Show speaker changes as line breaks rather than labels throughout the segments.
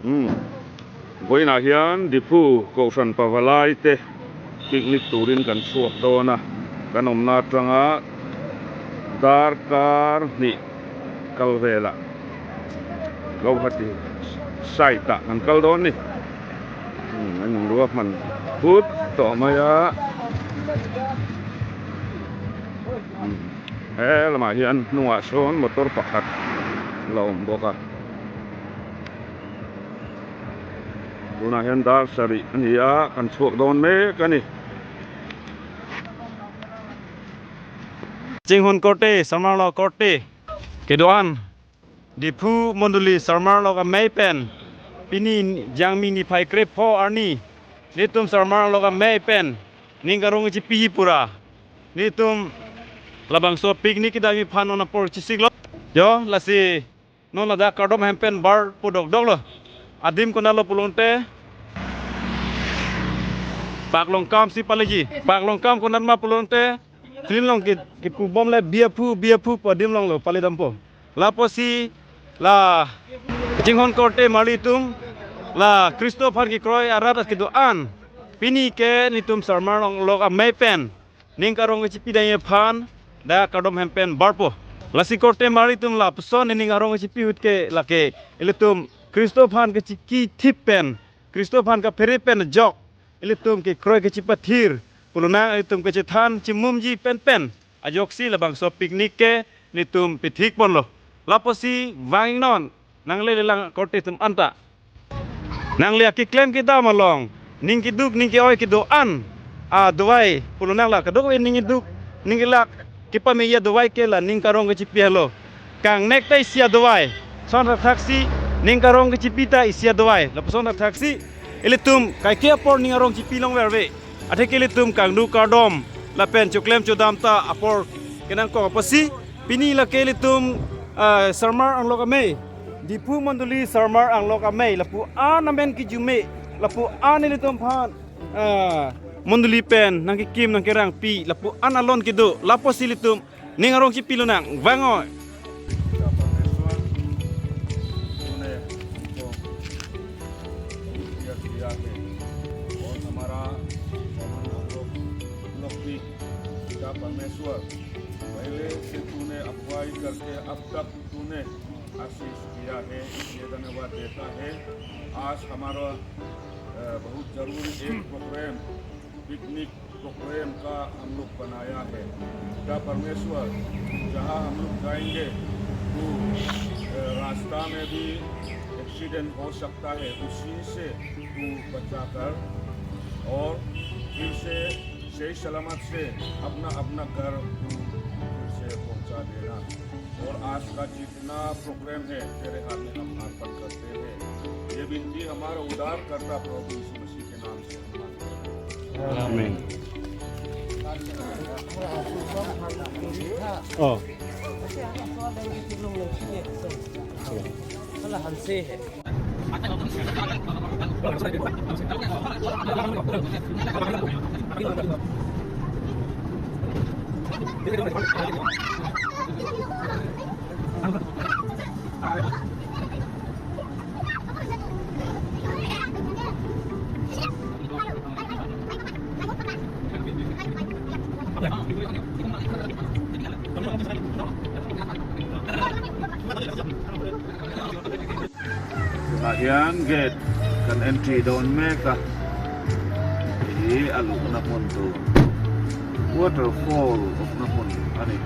Umm vawiinah hian Diphu Kohhran Pavalai te picnic turin kan chhuak dawn a, kan awmna atanga darkar hnih kal velah Guwahati side ah kan kal dawn a ni. Umm an inruahman phut tawh mai a. He lamah hian hnungah sawn motor pakhat la awm bawk a. Tunah hian dar sarih a ni a, kan chhuak dawn mek a ni.
Chinghun Korte, Samarlo Korte, Keduan, Diphu Monduli Sarmar Loka Mei Pen, Pini Jangmi Ni Phai Krep Pho Arni, Nitum Sarmar Loka Mei Pen, Ningkarung Chi Pihi Pura. Ni tum labang so picnic ki dai mi phan ona por chi sik lo yo lasi no la da kardom hempen bar pu dok dok lo adim kona lo pulong te pak long kam si paleji pak long kam konan ma pulong te trin long ki ki pu bom le bia phu bia phu po dim long lo pali dam po la po si la jinghon korte mali tum la Christopher ki kroi arat ki do an pini ke ni tum sarmar long lok a mei pen ning karong ki chipi dai phan da kadom hem pen barpo lasi korte mari tum la pson ning arong ki chipi hut ke la ke ilitum Christopher ke chiki thip pen Christopher ka pheri pen jok ilitum ke kroi ke chipa thir puluna ilitum ke chithan chimum ji pen pen ajok si la bang so picnic ke nitum pithik pon lo laposi wanging non nang le lang korte tum anta nang le ki claim ki da malong ning ki duk ning ki oi ki do an a duwai pulunang la ka duk ning ki duk ning ki lak ki pa mi ya duwai ke la ning karong ke chi pi lo kang nek tai sia duwai son ra taxi ning karong ke chi pi ta isia duwai la son ra taxi ilitum kai ke por ning arong chi pi long wer ve athe ke litum kang nu kardom la pen chu claim chu dam ta apor kenang ko pasi pini la ke litum sarmar ang lok amei Diphu Monduli Sarmar ang lok amei lapu an amen ki jume lapu an ilitum phan Monduli pen nang ki kim nang ki rang pi lapu an alon ki du lapo silitum ning arong ki pilu nang vango
परमेश्वर पहले से तूने अगुवाई करके अब तक तूने आशीष किया है, इसलिए धन्यवाद देता है। आज हमारा बहुत ज़रूरी एक programme, picnic programme का हम लोग बनाया है। पिता परमेश्वर, जहाँ हम लोग जाएंगे तो रास्ता में भी एक्सीडेंट हो सकता है, उसी से तू बचा कर और फिर से सही सलामत से अपना अपना घर तू फिर से पहुंचा देना। और आज का जितना प्रोग्राम है तेरे हाथ में हम अर्पण करते हैं। ये विनती हमारा उद्धार करता प्रभु यीशु मसीह के नाम से हम मांगते हैं।
आमीन। Oh.
Tunah hian gate kan entry dawn mek a, hei hi a luhna hmun tur waterfall awmna hmun a ni.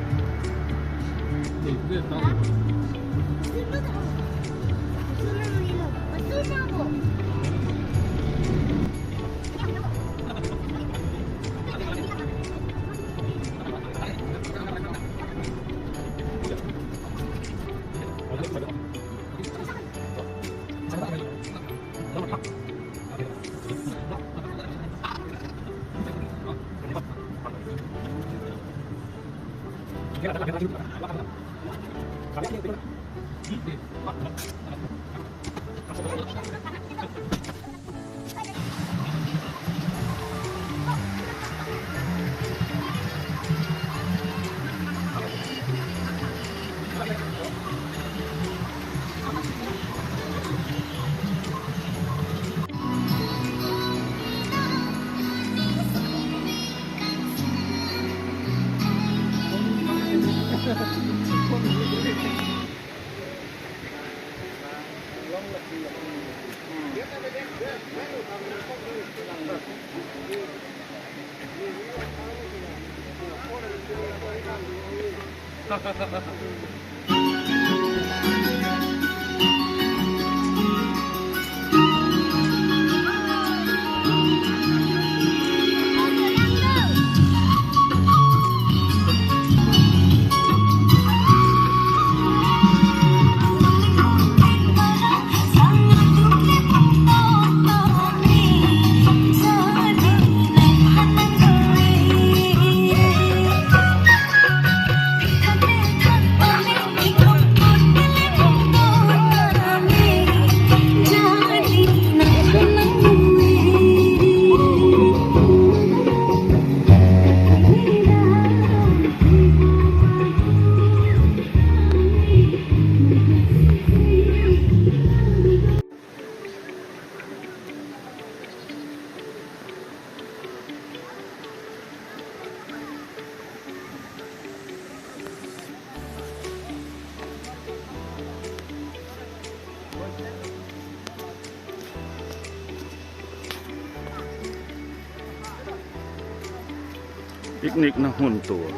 Picnic na hmun tur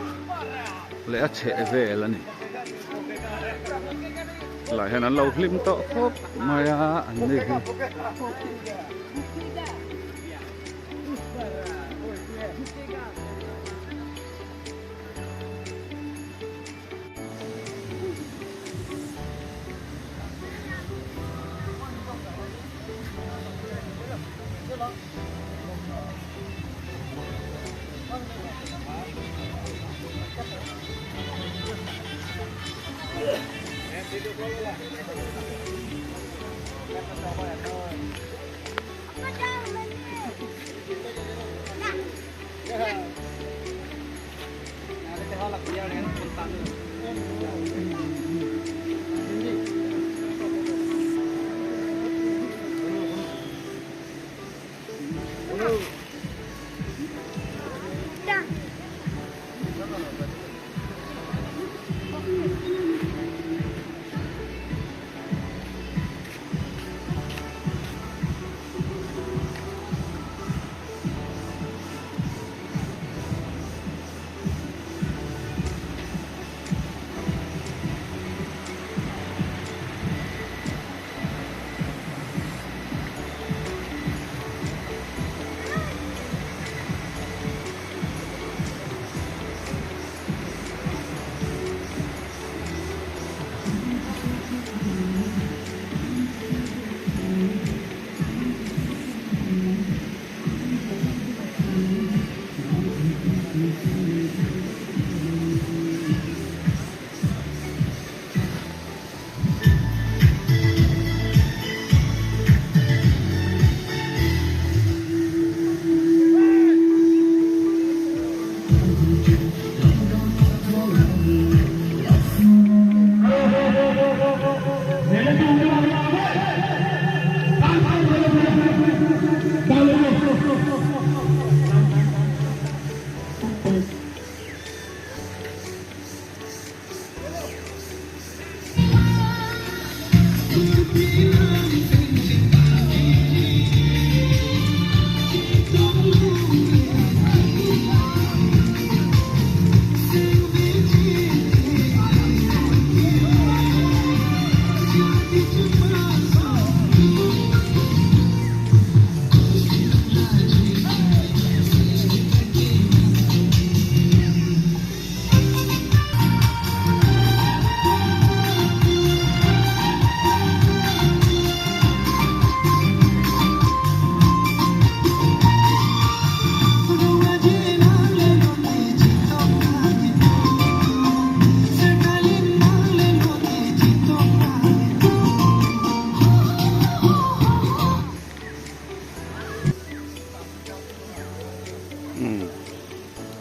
leh a chheh vel a ni. Helai hian an lo hlim tawh khawp mai a an ni hi.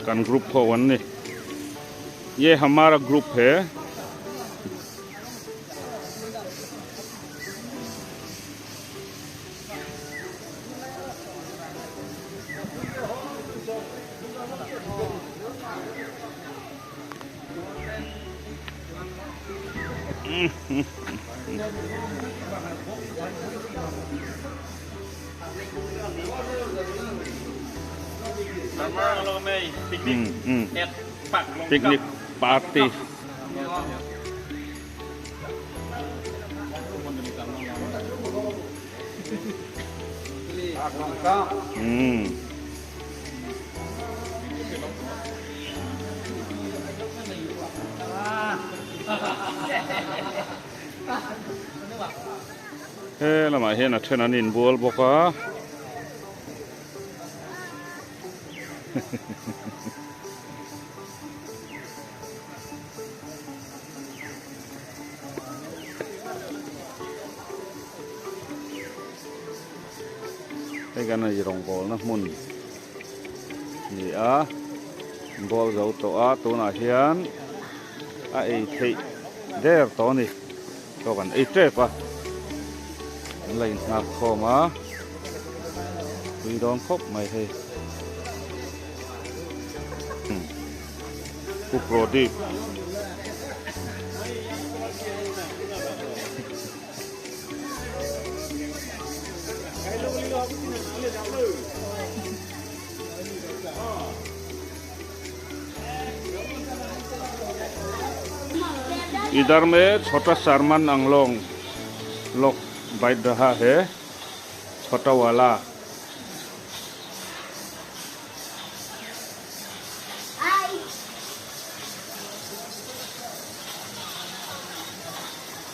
Kan group ho an ni ye hamara group he Picnic party. He lamah hian a then an inbual bawk a. Hei kan ei rawngbawlna hmun ni a bawl zo tawh a tunah hian a ei theih der tawh a ni chaw kan ei tep a an la inhnak khawm a tui dawn khawp mai hei Pu Prodip. इधर में छोटा सारमान अंगलोंग लोग बैठ रहा है छोटा वाला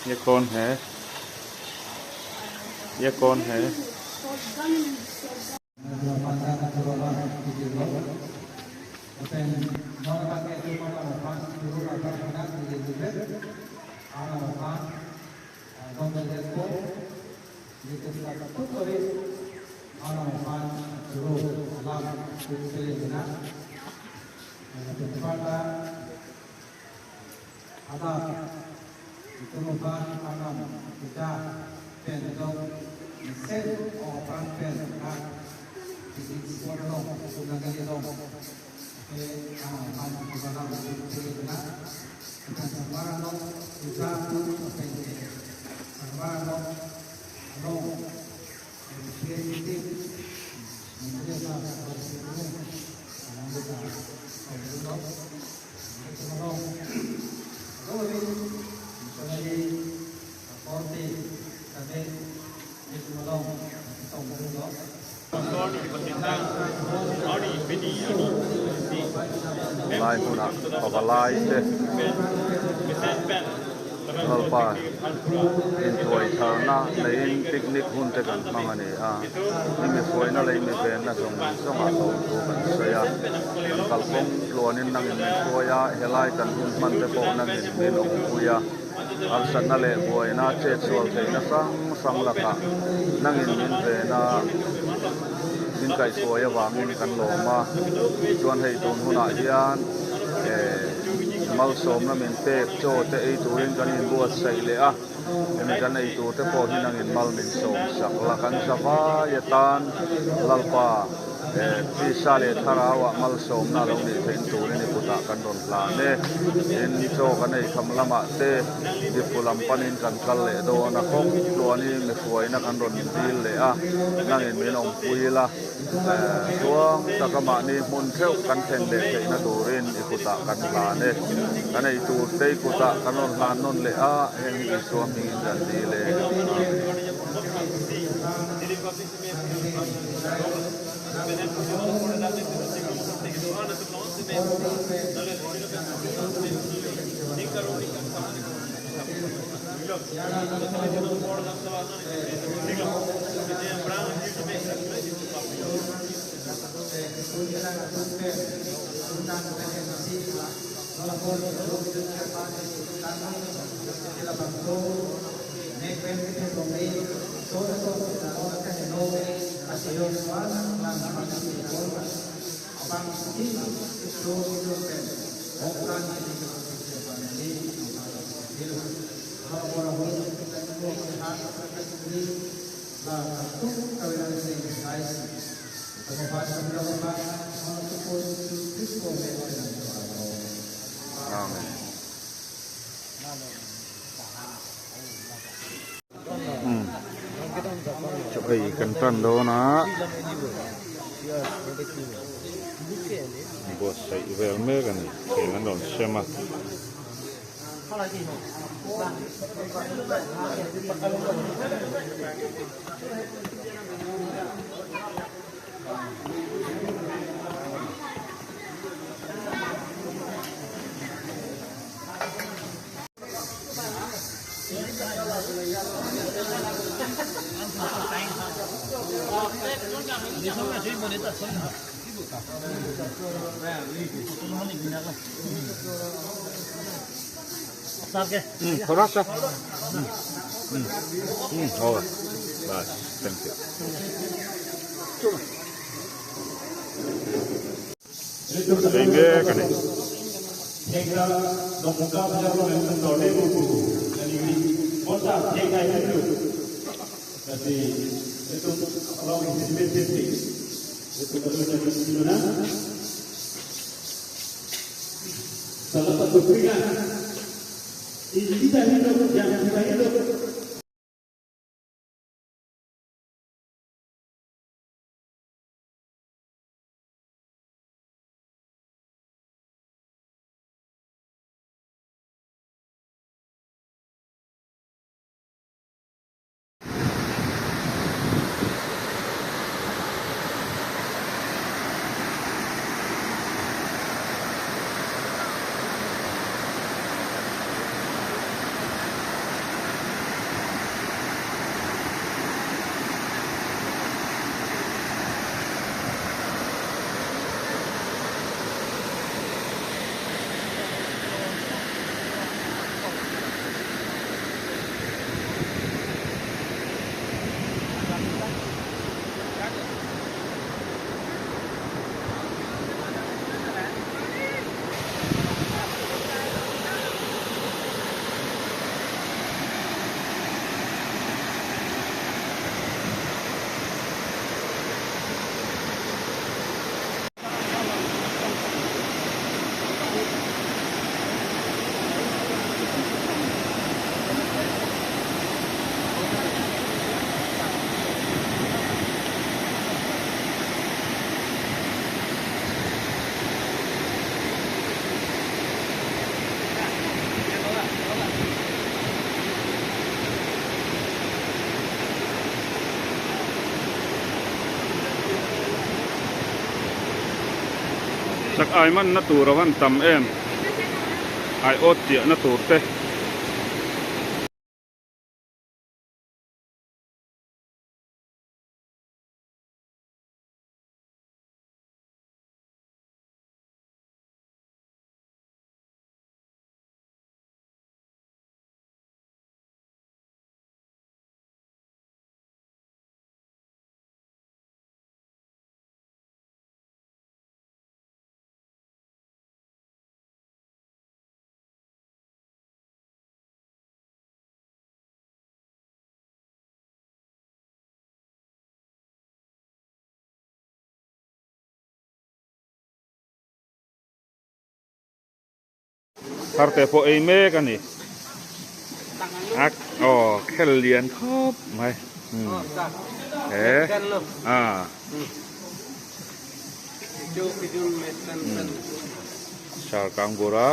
ये कौन है ये कौन है
Lai hmunah pavalai te lalpa intuai tharna neiin picnic hun te kan hmang a ni a ni mi hruaina leh mi venna zawng zawngah hlawm thu kan sawi a kan kalkawng tluanin nangin min hruai a helai kan hun hman te pawh nangin min awmpui a. Harsatna leh buaina chetsual theihna hrang hrang lakah nangin min ven a, min kaihhruai avangin kan lawm a. Tichuan hei tun hunah hian malsawmna min pek chaw te ei turin kan inbuatsaih leh a, hemi kan ei tur te pawh hi nangin mal min sawm sak la. Kan zavai atan Lalpa Tisa leh Thlarauah malsawmna lo nih theih turin i kutah kan rawn hlan e. Tin, chaw kan ei kham lamah te diphu lam panin kan kal leh dawn a, kawng tluanin mi hruaina kan rawn dil leh a, nangin min awmpui la, tluang taka mahni hmun theuh kan thlen leh theihna turin i kutah kan hlan e. Kan ei tur te i kutah kan rawn hlan nawn leh a, heng hi Isua hmingin kan dil e. Amen. Amen. Chaw ei kan tan dawn a.
Buatsaih vel mek a ni. Thleng an rawn sem a. थोड़ा सा होगा बस thank you Ei mek a ni. Chak ai man na tur a van tam em ai awt chiah na tur te. Tharte pawh ei mek a ni. A aw khel lian khawp mai. He a. Sarkangbura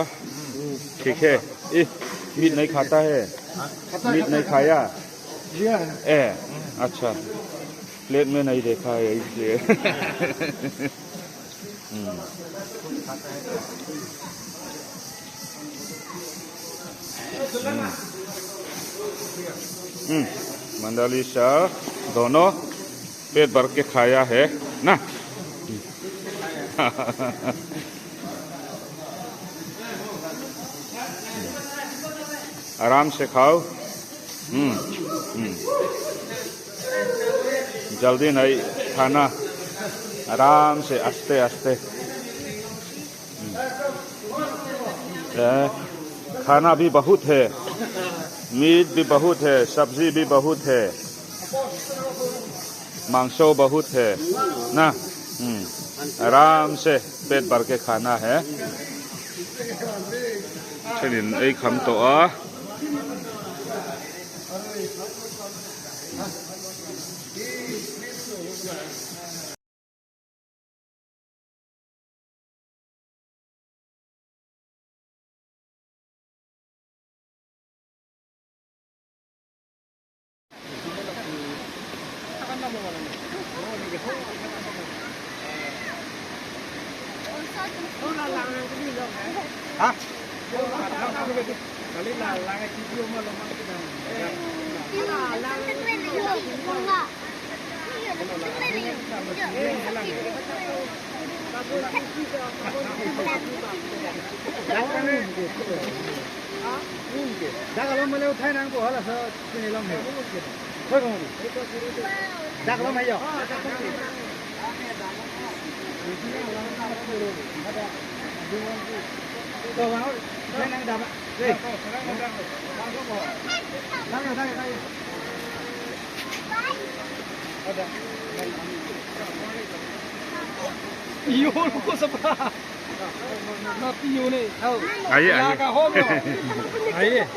ठीक है ए मीट नहीं खाता है मीट नहीं खाया ए अच्छा प्लेट में नहीं देखा है इसलिए मंडली सर दोनों पेट भर के खाया है ना। आराम से खाओ। जल्दी नहीं खाना, आराम से आस्ते आस्ते। खाना भी बहुत है, मीट भी बहुत है, सब्जी भी बहुत है, मांसो बहुत है ना। आराम से पेट भर के खाना है। चलिए एक हम तो आ Aye, aye.